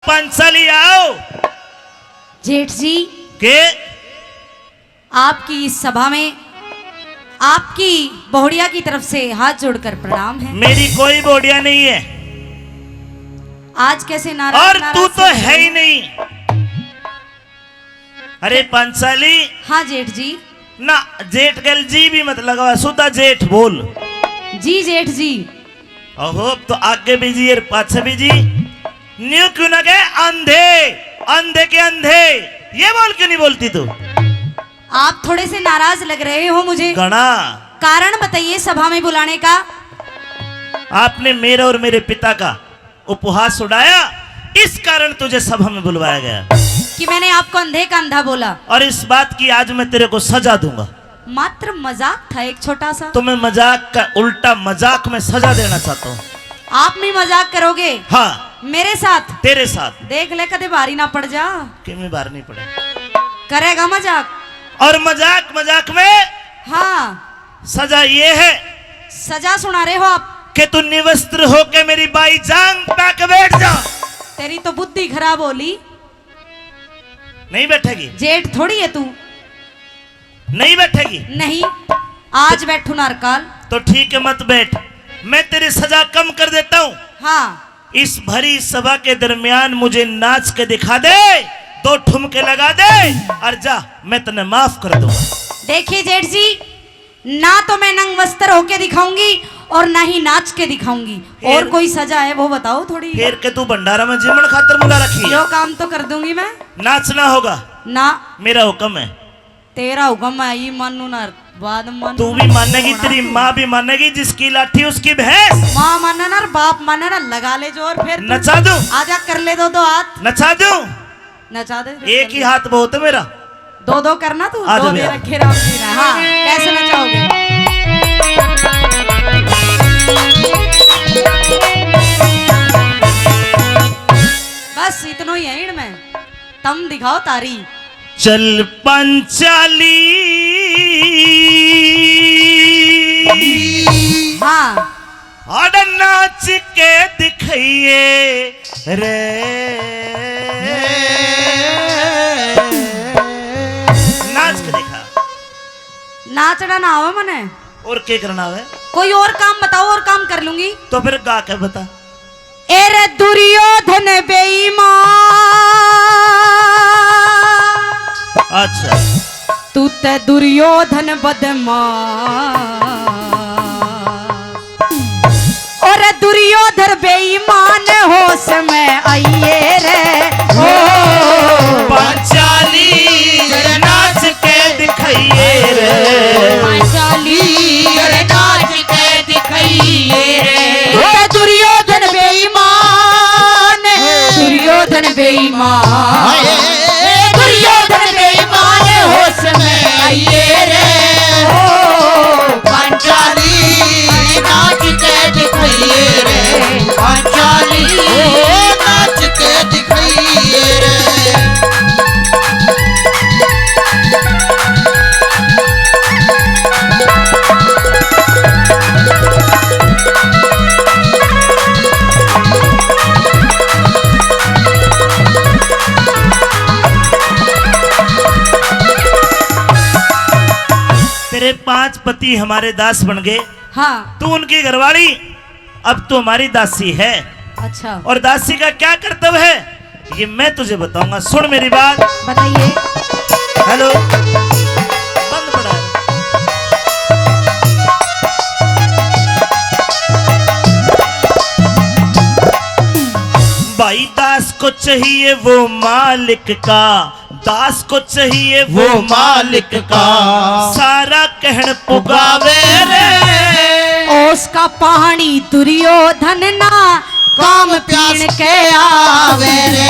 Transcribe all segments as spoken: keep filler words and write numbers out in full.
पांचाली आओ। जेठ जी, के? आपकी इस सभा में आपकी बहुड़िया की तरफ से हाथ जोड़कर प्रणाम है। मेरी कोई बहुड़िया नहीं है। आज कैसे नाराज, और नाराज तू तो है ही नहीं। अरे पांचाली। हाँ जेठ जी। ना, जेठ गैल जी भी मत लगावा, सुधा जेठ बोल। जी जेठ जी। ओहो, अब तो आगे भी जी और पाछे भी जी। न्यू क्यों ना कहे अंधे, अंधे के अंधे, ये बोल क्यों नहीं बोलती तू? आप थोड़े से नाराज लग रहे हो मुझे। घणा। कारण बताइए सभा में बुलाने का। आपने मेरा और मेरे पिता का उपहास उड़ाया, इस कारण तुझे सभा में बुलवाया गया। कि मैंने आपको अंधे का अंधा बोला। और इस बात की आज मैं तेरे को सजा दूंगा। मात्र मजाक था एक छोटा सा। तुम्हें मजाक का उल्टा मजाक में सजा देना चाहता हूँ। आप भी मजाक करोगे? हाँ। मेरे साथ? तेरे साथ। देख ले कदे भारी ना पड़ जा। कि मैं भारी नहीं पड़ा। करेगा मजाक। और मजाक मजाक में हाँ। सजा ये है। सजा सुना रहे हो आप। कि तू निवस्त्र होके मेरी बाई जांग पे आके बैठ जा। तेरी तो बुद्धि खराब हो ली। नहीं बैठेगी? जेठ थोड़ी है तू। नहीं बैठेगी? नहीं, आज तो, बैठू ना हर काल। तो ठीक है, मत बैठ, मैं तेरी सजा कम कर देता हूँ। हाँ। इस भरी सभा के दरमियान मुझे नाच के दिखा दे, दो ठुमके लगा दे और जा, मैं तन्ने माफ कर दूंगा। देखिए जेठ जी, ना तो मैं नंग वस्त्र होके दिखाऊंगी और ना ही नाच के दिखाऊंगी। फिर? और कोई सजा है वो बताओ थोड़ी। फिर के तू भंडारा में जीमण खातर बुला रखी है? यो काम तो कर दूंगी मैं। नाचना होगा। ना। मेरा हुक्म है। तेरा हुक्म है, ये मानू ना, बाद में मानू तू ना। भी मानेगी, तेरी माँ भी मानेगी, जिसकी लाठी उसकी भैंस। माँ माने ना, बाप माने ना, लगा ले जोर फिर तू। नचा दूं? आजा, कर ले दो दो हाथ। नचा दूं? नचा दे। एक ही हाथ बहुत है मेरा। दो दो करना तू, आ जा दो दे भैया। रखे राम जी ने। हाँ, कैसे नचाओगे? बस इतना ही है इनमें। तम दिखाओ तारी। चल पंचाली। हाँ। आड़ा नाच के दिखाइए रे। नाच के दिखा। नाचना ना आवे मने। और के करना आवे? कोई और काम बताओ, और काम कर लूंगी। तो फिर गा के बता। ए रे दुर्योधन बेईमान। अच्छा। तू ते दुर्योधन बदमाश। और दुर्योधन बेईमान होश में आइए रे। ओ पांचाली नाच के दिखाइए रे। पांचाली नाच के दिखाइए रे। ओ दुर्योधन बेईमान, दुर्योधन बेईमान, दुर्योधन बेईमान होश में आइए रे। ओ पांचाली नाच के दिखाइए रे। पांचाली नाच के दिखाइए रे। तेरे पांच पति हमारे दास बन गए। हाँ। तू उनकी घरवाली, अब तू हमारी दासी है। अच्छा। और दासी का क्या कर्तव्य है, ये मैं तुझे बताऊंगा, सुन मेरी बात। बताइए। हेलो, बंद पड़ा है। भाई दास को चाहिए वो मालिक का, दास को चाहिए वो वो मालिक का। सारा कहण पुगावे रे। उसका पानी दुर्योधन ना काम पीण के आवे रे।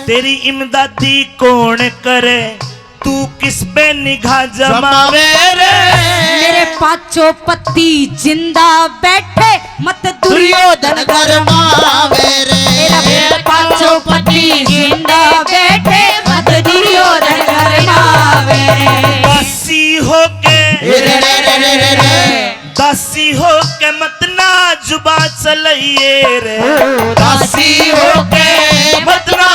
तेरी इमदादी कौन करे, तू किस पे निगाह जमावे रे। मेरे पांचों पति जिंदा बैठे मत दुर्योधन गरमावे रे। मेरा पांचों पति जिंदा बैठे मत दुर्योधन गरमावे रे। दासी होके, दासी होके मत ना जुबा चलाइए रे। दासी होके मत ना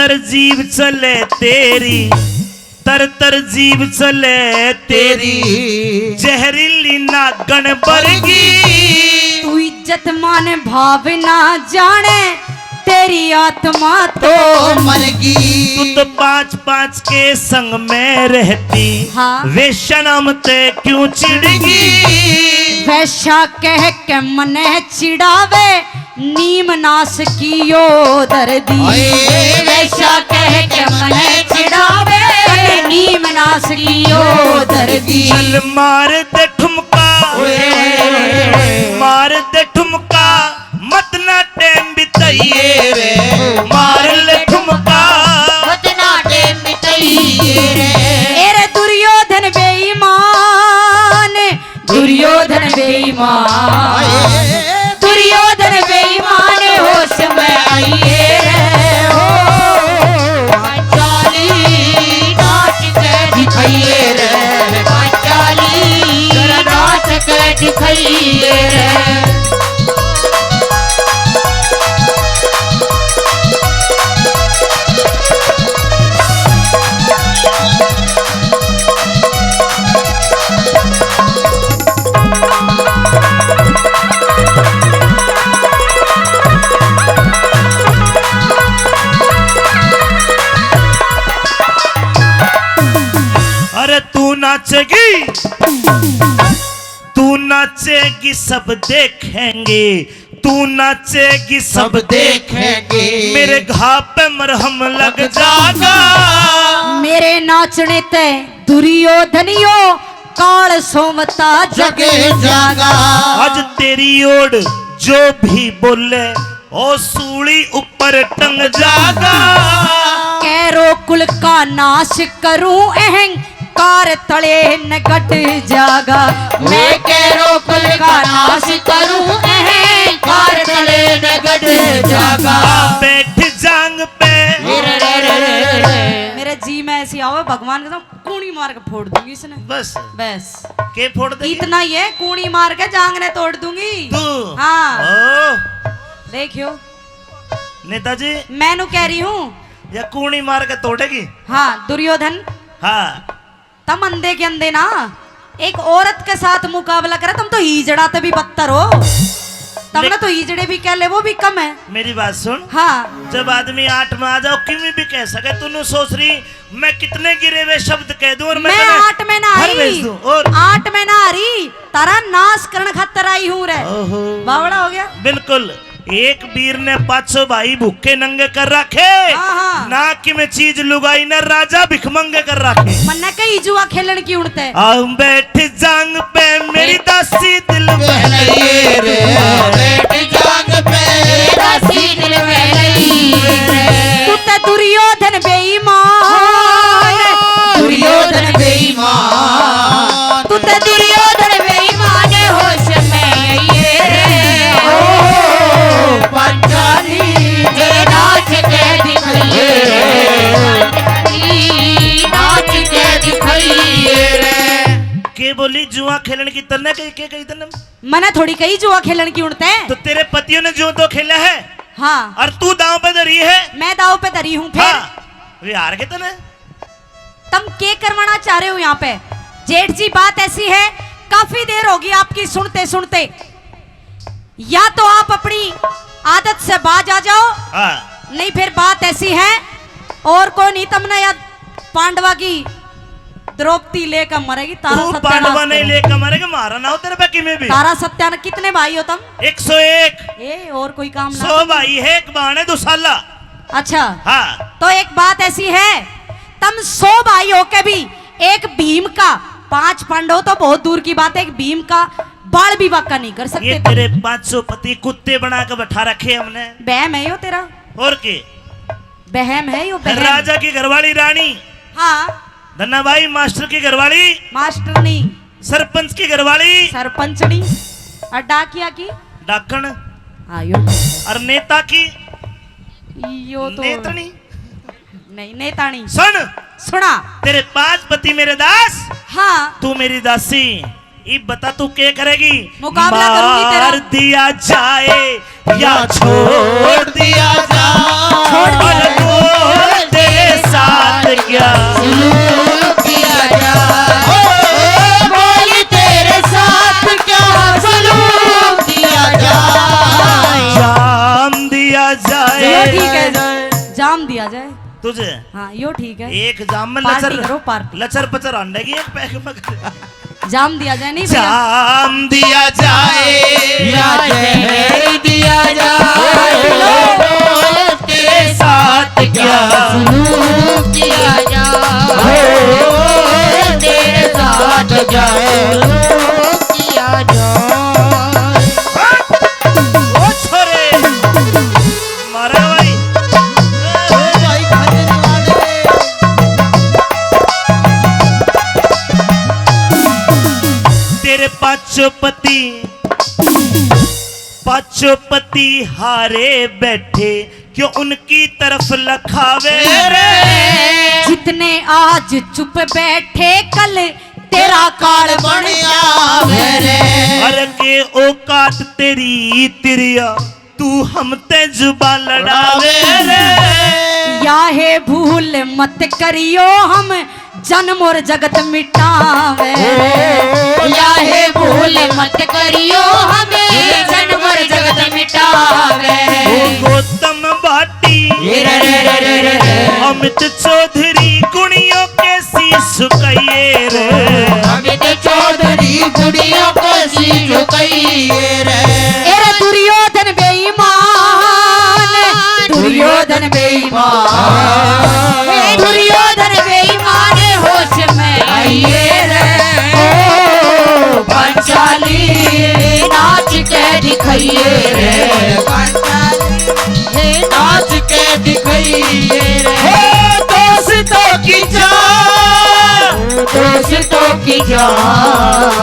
तर जीव चले तेरी, तर तर जीव चले तेरी, तेरी। जहरीली नागण बरगी। तू इज्जत मान भाव ना जाने, तेरी आत्मा तो तो मरगी। तू तो पाँच पाँच के संग में रहती, हाँ। वेश्या नाम ते क्यों चिड़गी? वैश्या कह के मने चिड़ावे, नीम नाश की ओ दर्दी। ओए, वैश्या कह के मने चिड़ावे, नीम नाश की ओ दर्दी। चल मार दे ठुमका, ओए, ओए, ओए, ओए। मार दे ठुमका, मत ना टेम बिताइए रे, मार ले ठुमका। मत ना टेम बिताइए रे। ए रे दुर्योधन बेईमान, दुर्योधन बेईमान, दुर्योधन बेईमान, होश में आइए रे। ओ पांचाली नाच के दिखाइए रे, पांचाली जरा नाच के दिखाइए रे। अरे तू नाचेगी, तू नाचेगी, सब देखेंगे। तू नाचेगी, सब सब देखेंगे। मेरे घा पे मरहम लग लग जागा। जागा। मेरे नाचने ते दुर्योधनियो, काल सोवता जग जग जागा। जागा। आज तेरी ओड़ जो भी बोले, ओ सूली ऊपर टंग जागा। कैरो कुल का नाश करूं, अहंकार तले न गट जागा। मैं कैरो कुल का नाश करूं, अहंकार तले न गट जागा। आ बैठ जांग पे। मेरे जी में ऐसी आवे भगवान कसम, कूणी मार के फोड़ दूंगी इसने। बस। बस। के फोड़ देगी? इतना ही है, कूणी मार के जांग ने तोड़ दूंगी। तू? हाँ। ओ। देखियो। नेताजी। मैं नू कह रही हूँ। या कूणी मार के तोड़ेगी? हाँ, दुर्योधन। हाँ। तम अंधे के अंधे ना, एक औरत के साथ मुकाबला करे, तम तो हीजड़ा ते भी बदतर हो। तमने ले- तो हीजड़े भी कह ले, वो भी कम है। मेरी बात सुन। हाँ। जब आदमी आठ में आ जाओ, किमी भी कह सके, तू नू सोच रही, मैं कितने गिरे हुए शब्द कह दूं और मैं मैं तने आठ में ना घर आई। भेज दूं। और आठ में ना आ रही, तारा नाश करण खातर आई हूँ रे। ओहो। बावड़ा हो गया। बिल्कुल। एक वीर ने पाँच सौ भाई भूखे नंगे कर रखे, हाँ, हाँ। ना कि में चीज लुगाई ने राजा भिखमंगे कर रखे। मन्ने कई जुआ खेलन की उड़ते। आओ बैठ जांग पे मेरी दासी दिल बहलाइए रे। बैठ जांग पे मेरी दासी दिल बहलाइए रे। तू ते दुर्योधन बेईमान। दुर्योधन बेईमान। तू ते दुर्योधन बेईमान, होश में आइए रे। ओ पांचाली, जरा नाच के दिखाइए। पांचाली, नाच के दिखाइए रे। के बोली जुआ खेलन की तन्ने के, के कही तन्ने? मने थोड़ी कही जुआ खेलन की उड़ते। तो तेरे पतियों ने जुआ तो खेला है? हाँ। और तू दांव पे धरी है? मैं दांव पे धरी हूँ फिर। हाँ। वे हार गए तने। तम के करवाना चाह रहे हो यहाँ पे? जेठ जी, बात ऐसी है, काफी देर होगी आपकी सुनते सुनते। या तो आप अपनी आदत से बाज आ जाओ, हाँ। नहीं फिर बात ऐसी है, और कोई नहीं, तमने या पांडवा की द्रौपदी लेकर मरेगी, तारा तू सत्यानाश पांडवा नहीं करो। लेकर मरेगा, मारा ना हो तेरे पे किमे भी। तारा सत्यान, कितने भाई हो तम? एक सौ एक। ए, और कोई काम ना सौ करो। भाई है, एक बाण है, दो साला। अच्छा। हाँ। तो एक बात ऐसी है, तम सौ भाई होके भी एक भीम का, पांच पांडव तो बहुत दूर की बात है, एक भीम का बाल भी वाका नहीं कर सकते ये तुम। तेरे पांच सौ पति कुत्ते बना के बैठा रखे हमने। बहम है यो तेरा। और के? बहम है यो, बहम। राजा की घरवाली रानी। हाँ। धन्ना भाई मास्टर की घरवाली। मास्टर नहीं। सरपंच की घरवाली। सरपंचनी। और डाकिया की? डाकण। हाँ, यो। और नेता की? यो तो नेतनी। नहीं, नेतानी। सुन। सुना। तेरे पांच पति मेरे दास। हाँ। तू मेरी दासी। इब बता तू के करेगी? मुकाबला करूंगी तेरा। मार दिया जाए या छोड़ दिया जाए। छोड़ दिया अरे जाए। बोल साथ क्या सलूक किया जाए? ओ, बोल तेरे साथ क्या सलूक किया जाए? जाम दिया जाए। यो ठीक है, जाम दिया जाए। तुझे? हाँ, यो ठीक है। एक जाम में पार्टी लचर, करो, पार्टी। लचर पचर हांडेगी एक पैक में। जाम दिया जाए, नहीं भैया? जाम दिया जाए या जहर दिया जाए, तेरे साथ क्या सलूक किया जाए, तेरे साथ क्या सलूक किया जाए। ओ छोरे, मारा भाई। ओ भाई, खाने वाले। तेरे पाछो पति, पाछो पति हारे बैठे, क्यों उनकी तरफ लखावे रे? जितने आज चुप बैठे, कल तेरा काल बन जावे रे। अरे के औकात तेरी तिरिया, तू हम ते जुबा लड़ावे रे। या हे भूल मत करियो, हम जन्म और जगत मिटावे। या हे भूल मत करियो, हम जन्म और जगत मिटावे। ओ गौतम भाटी, ये रे रे रे रे रे रे। अमित चौधरी गुणियों के शीश झुकाइए रे। अमित चौधरी गुणियों के शीश झुकाइए रे। ए रे दुर्योधन बेईमान, दुर्योधन बेईमान, ए दुर्योधन बेईमान, होश में आइए रे। ओ पांचाली नाच के दिखाइए रे, पांचाली ये नाच के दिखाइए रे। हो दोस्तों की जान, दोस्तों की जान,